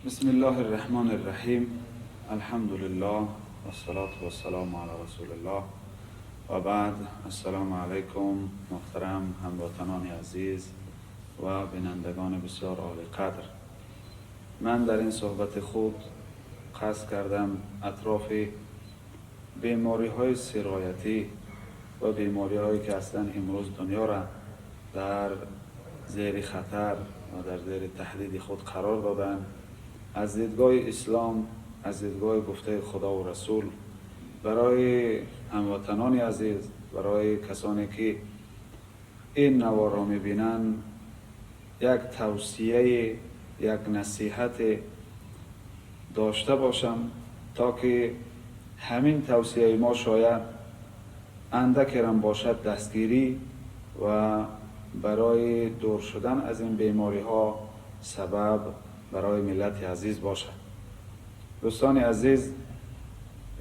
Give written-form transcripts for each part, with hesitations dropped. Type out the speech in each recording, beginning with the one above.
بسم الله الرحمن الرحیم. الحمد لله والصلاة والسلام علی رسول الله و بعد. السلام علیکم محترم هموطنان عزیز و بینندگان بسیار عالی قدر. من در این صحبت خود قصد کردم اطراف بیماری های سرایتی و بیماری هایی که اصلا امروز دنیا را در زیر خطر و در زیر تهدید خود قرار دادن، از دیدگاه اسلام، از دیدگاه گفته خدا و رسول، برای هموطنان عزیز، برای کسانی که این نوار را میبینند، یک توصیه، یک نصیحت داشته باشم تا که همین توصیه ما شاید اندکی هم باشد دستگیری و برای دور شدن از این بیماری ها سبب برای ملت عزیز باشد. دوستان عزیز،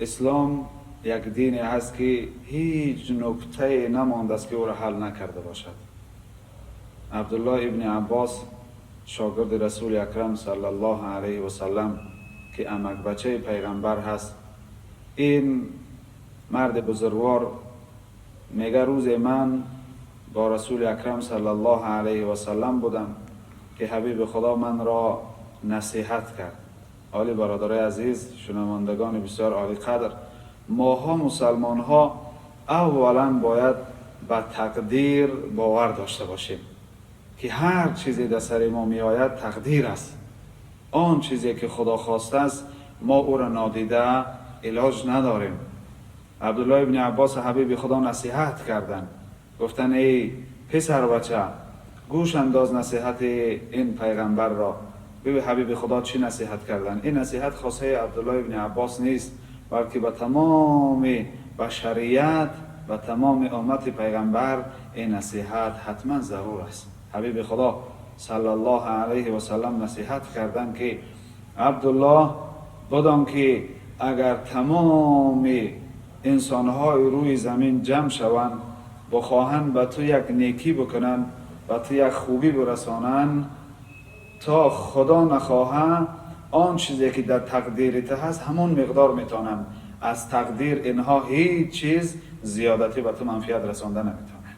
اسلام یک دینی هست که هیچ نکته نمانده است که او را حل نکرده باشد. عبدالله ابن عباس، شاگرد رسول اکرم صلی الله علیه و سلم که عمک بچه پیغمبر هست، این مرد بزرگوار میگه روز من با رسول اکرم صلی الله علیه و سلم بودم که حبیب خدا من را نصیحت کرد. عالی برادرای عزیز، شنوندگان بسیار عالی قدر، ماها مسلمان ها اولا باید به تقدیر باور داشته باشیم که هر چیزی در سر ما می آید تقدیر است. آن چیزی که خدا خواسته است ما او را نادیده علاج نداریم. عبدالله ابن عباس حبیب خدا نصیحت کردند، گفتن ای پسر بچه، گوش انداز نصیحت این پیغمبر را. ببین حبیب خدا چی نصیحت کردن. این نصیحت خاصه عبدالله ابن عباس نیست، بلکه به تمام بشریت و تمام امت پیغمبر این نصیحت حتما ضرور است. حبیب خدا صلی الله علیه و سلم نصیحت کردن که عبدالله، بدان که اگر تمام انسانهای روی زمین جمع شوند، بخواهند به تو یک نیکی بکنند و تو یک خوبی برسانند، تا خدا نخواهد آن چیزی که در تقدیر تو هست همون مقدار میتونن. از تقدیر اینها هیچ چیز زیادتی به تو منفیت رسانده نمیتونه.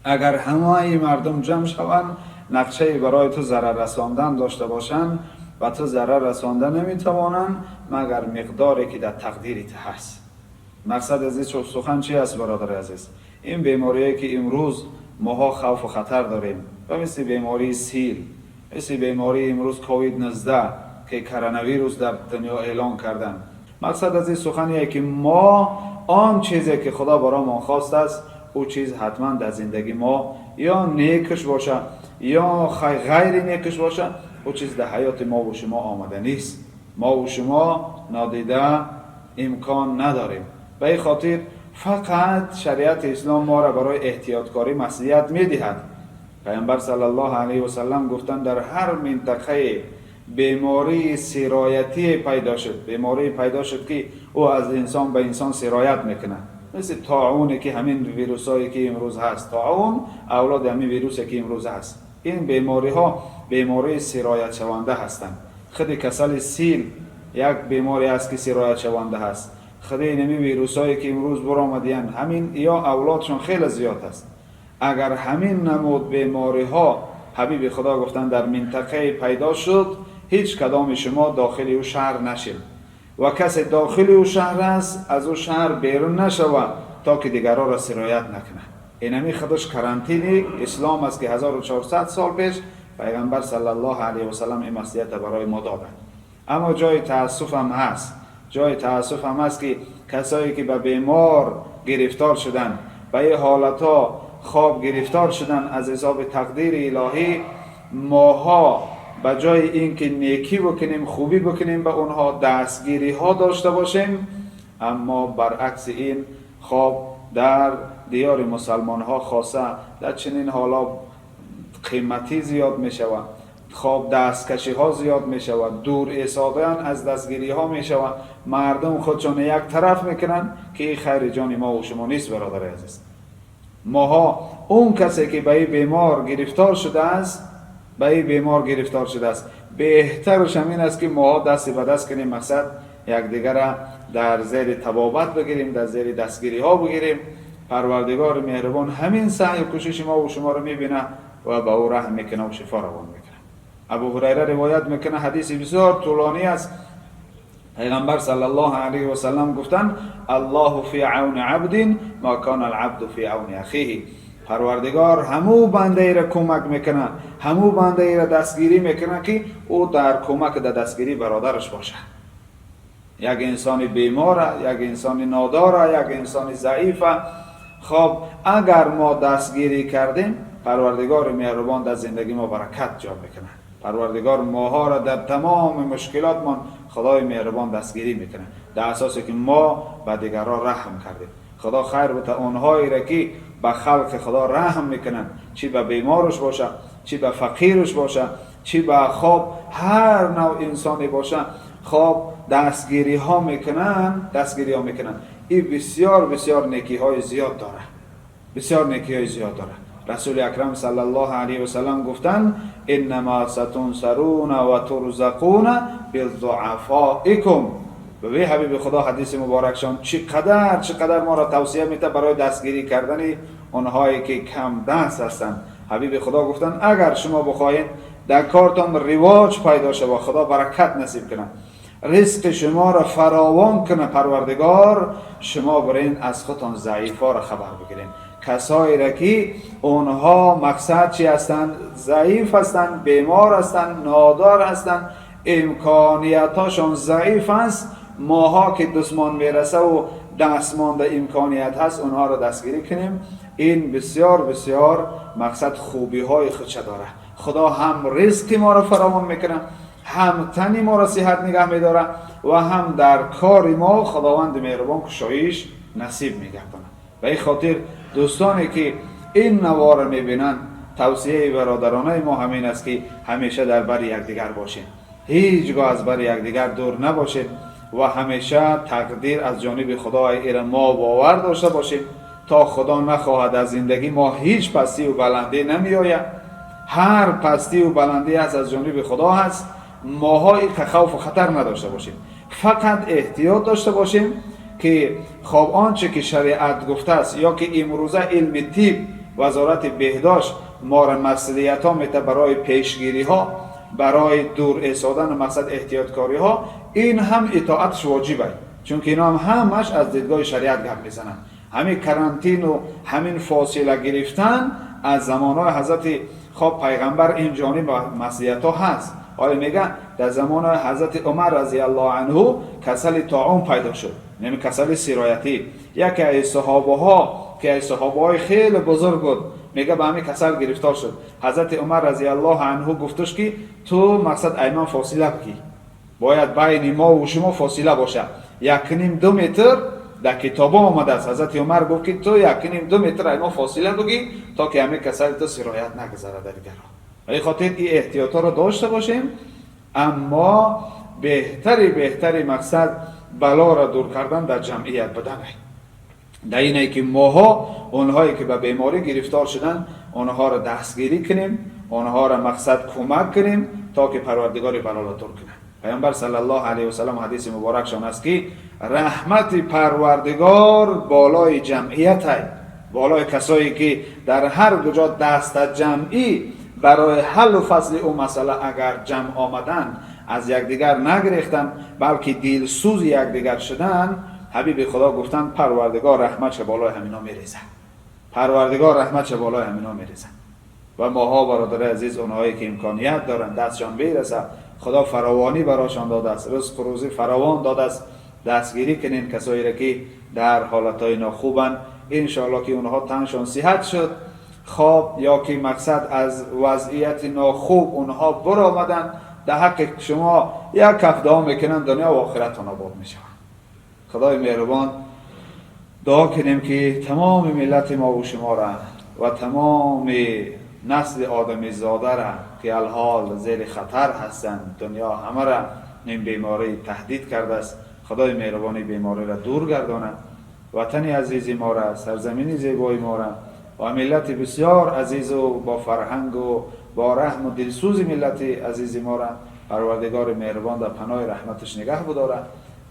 اگر همه مردم جمع شوند، نقشه برای تو ضرر رساندن داشته باشند، و تو ضرر رسانده نمیتوانند مگر مقداری که در تقدیر تو هست. مقصد از این سخن چی است برادر عزیز؟ این بیماری که امروز ماها خوف و خطر داریم و مثل بیماری سیل، مثل بیماری امروز کووید 19 که کرونا ویروس در دنیا اعلان کردن، مقصد از این سخنیه که ما آن چیزی که خدا برای ما خواست است، او چیز حتما در زندگی ما یا نیکش باشه یا غیر نیکش باشه، او چیز در حیات ما و شما آمده نیست. ما و شما نادیده امکان نداریم. به این خاطر فقط شریعت اسلام ما را برای احتیاطکاری مسئولیت میدهد. پیامبر صلی الله علیه و سلم گفتند در هر منطقه بیماری سرایتی پیدا شد، بیماری پیدا شد که او از انسان به انسان سرایت میکنه، مثل طاعون که همین ویروس هایی که امروز هست، طاعون اولاد همین ویروس که امروز هست. این بیماری ها بیماری سرایت شونده هستند. خود کسل سیل یک بیماری است که سرایت شونده هست. خود اینمی ویروس هایی که امروز برآمدین، همین یا اولادشون خیلی زیاد است. اگر همین نمود بیماری ها، حبیب خدا گفتن، در منطقه پیدا شد، هیچ کدام شما داخل او شهر نشید و کسی داخل او شهر است از او شهر بیرون نشود تا که دیگران را سرایت نکنه. اینمی خودش کرانتین اسلام است که 1400 سال پیش پیغمبر صلی الله علیه و سلم این مسئولیت برای ما دادن. اما جای تاسف هم هست، جای تاسف هم هست که کسایی که به بیمار گرفتار شدن، به این حالت ها خواب گرفتار شدن از حساب تقدیر الهی، ماها به جای اینکه نیکی بکنیم، خوبی بکنیم، به اونها دستگیری ها داشته باشیم، اما برعکس این خواب در دیار مسلمان ها خاصه در چنین حالا قیمتی زیاد می شود، خواب دستکشی ها زیاد می شود، دور ایستادن از دستگیری ها می شود، مردم خودشان یک طرف میکنن که این خیر جان ما و شما نیست. برادر عزیز، ماها اون کسی که به این بیمار گرفتار شده است، به این بیمار گرفتار شده است، بهترش همین است که ما دست به دست کنیم، مقصد یکدیگر در زیر طبابت بگیریم، در زیر دستگیری ها بگیریم. پروردگار مهربان همین سعی و کوشش ما و شما رو میبینه و به او رحم میکنه و شفا روان میکنه. ابو هریره روایت میکنه، حدیث بسیار طولانی است. پیغمبر صلی الله علیه و سلم گفتن الله فی عون عبد ما کان العبد فی عون اخیه. پروردگار همو بنده ای را کمک میکنه، همو بنده ای را دستگیری میکنه که او در کمک در دستگیری برادرش باشه. یک انسان بیماره، یک انسان ناداره، یک انسان ضعیفه. خب اگر ما دستگیری کردیم، پروردگار مهربان در زندگی ما برکت جا میکنه. پروردگار ماها را در تمام مشکلات ما خدای مهربان دستگیری میکنه، در اساسی که ما به دیگران رحم کردیم. خدا خیر بده اونهایی را که به خلق خدا رحم میکنن، چی به بیمارش باشه، چی به فقیرش باشه، چی به خواب هر نوع انسانی باشه، خب دستگیری ها میکنن، دستگیری ها میکنن. این بسیار بسیار نیکی های زیاد داره، بسیار نیکی های زیاد داره. رسول اکرم صلی الله علیه و سلم گفتن انما ستنصرون و ترزقون بالضعفائکم. به حبیب خدا حدیث مبارکشان چقدر ما را توصیه میده برای دستگیری کردن آنهایی که کم دست هستند. حبیب خدا گفتن اگر شما بخواهید در کارتان رواج پیدا شود، خدا برکت نصیب کنه، رزق شما را فراوان کنه پروردگار، شما برین از خودتان ضعیفا را خبر بگیرین، کسایی را که اونها مقصد چی هستند؟ ضعیف هستند، بیمار هستند، نادار هستند، امکانیتاشان ضعیف است. ماها که دستمان میرسه و دستمان در امکانیت هست، اونها را دستگیری کنیم. این بسیار بسیار مقصد خوبی های خودش داره. خدا هم رزق ما را فراوان میکنه، هم تنی ما را صحت نگه میداره و هم در کار ما خداوند مهربان کشایش نصیب میگردانه. به این خاطر دوستانی که این نوار را میبینن، توصیه برادرانه ما همین است که همیشه در بر یکدیگر باشین، هیچگاه از بر یکدیگر دور نباشید و همیشه تقدیر از جانب خدای ایره ما باور داشته باشیم تا خدا نخواهد از زندگی ما هیچ پستی و بلندی نمی آید. هر پستی و بلندی هست از جانب خدا هست. ماها خوف و خطر نداشته باشیم، فقط احتیاط داشته باشیم که خب آنچه که شریعت گفته است یا که امروزه علم طب وزارت بهداشت ما را مسئولیت ها میته برای پیشگیری ها، برای دور ایستادن مقصد احتیاط کاری ها، این هم اطاعتش واجبه، چون که اینا هم همش از دیدگاه شریعت گپ میزنن. همین کرانتین و همین فاصله گرفتن از زمانهای حضرت خب پیغمبر این جانب مسئولیت ها هست. حالا میگه در زمان حضرت عمر رضی الله عنه کسل طاعون پیدا شد، یعنی کسل سرایتی. یکی از صحابه ها که از صحابه های خیلی بزرگ بود، میگه به همین کسل گرفتار شد. حضرت عمر رضی الله عنه گفتش که تو مقصد ایمان فاصله بگی، باید بین ما و شما فاصله باشه 1.5-2 متر. در کتاب آمده است حضرت عمر گفت که تو 1.5-2 متر ایمان فاصله بگی تا که همین کسل تو سرایت نگذره در دیگران. به خاطر این احتیاطا رو داشته باشیم، اما بهتری مقصد بلا را دور کردن در جمعیت بدن، در اینه که ماها اونهایی که به بیماری گرفتار شدن اونها را دستگیری کنیم، اونها را مقصد کمک کنیم تا که پروردگار بلا را دور کنه. پیامبر صلی الله علیه و سلم حدیث مبارکشان است که رحمت پروردگار بالای جمعیت است، بالای کسایی که در هر کجا دست جمعی برای حل و فصل او مسئله اگر جمع آمدن، از یکدیگر نگریختن بلکه دلسوز یکدیگر شدن، حبیب خدا گفتن پروردگار رحمت بالای همینا میریزه، پروردگار رحمت بالای همینا میریزه. و ماها برادر عزیز اونهایی که امکانیت دارن دستشان برسه، خدا فراوانی براشان داده است، رزق و روزی فراوان داده است، دستگیری کنین کسایی را که در حالتهای ناخوبن. انشاءالله که اونها تنشان صحت شد، خواب یا که مقصد از وضعیت ناخوب اونها برآمدن، در حق شما یک کف دعا میکنن، دنیا و آخرتان آباد میشوند. خدای مهربان دعا کنیم که تمام ملت ما و شما را و تمام نسل آدمی زاده را که الحال زیر خطر هستند، دنیا همه را این بیماری تهدید کرده است، خدای مهربانی بیماری را دور گرداند، وطن عزیز ما را، سرزمین زیبای ما را و ملت بسیار عزیز و با فرهنگ و با رحم و دلسوز ملت عزیز ما را پروردگار مهربان در پناه رحمتش نگه بداره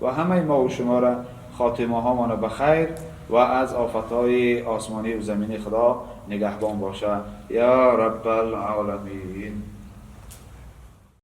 و همه ما و شما را خاتمه هامان به خیر و از آفتهای آسمانی و زمینی خدا نگهبان باشه یا رب العالمین.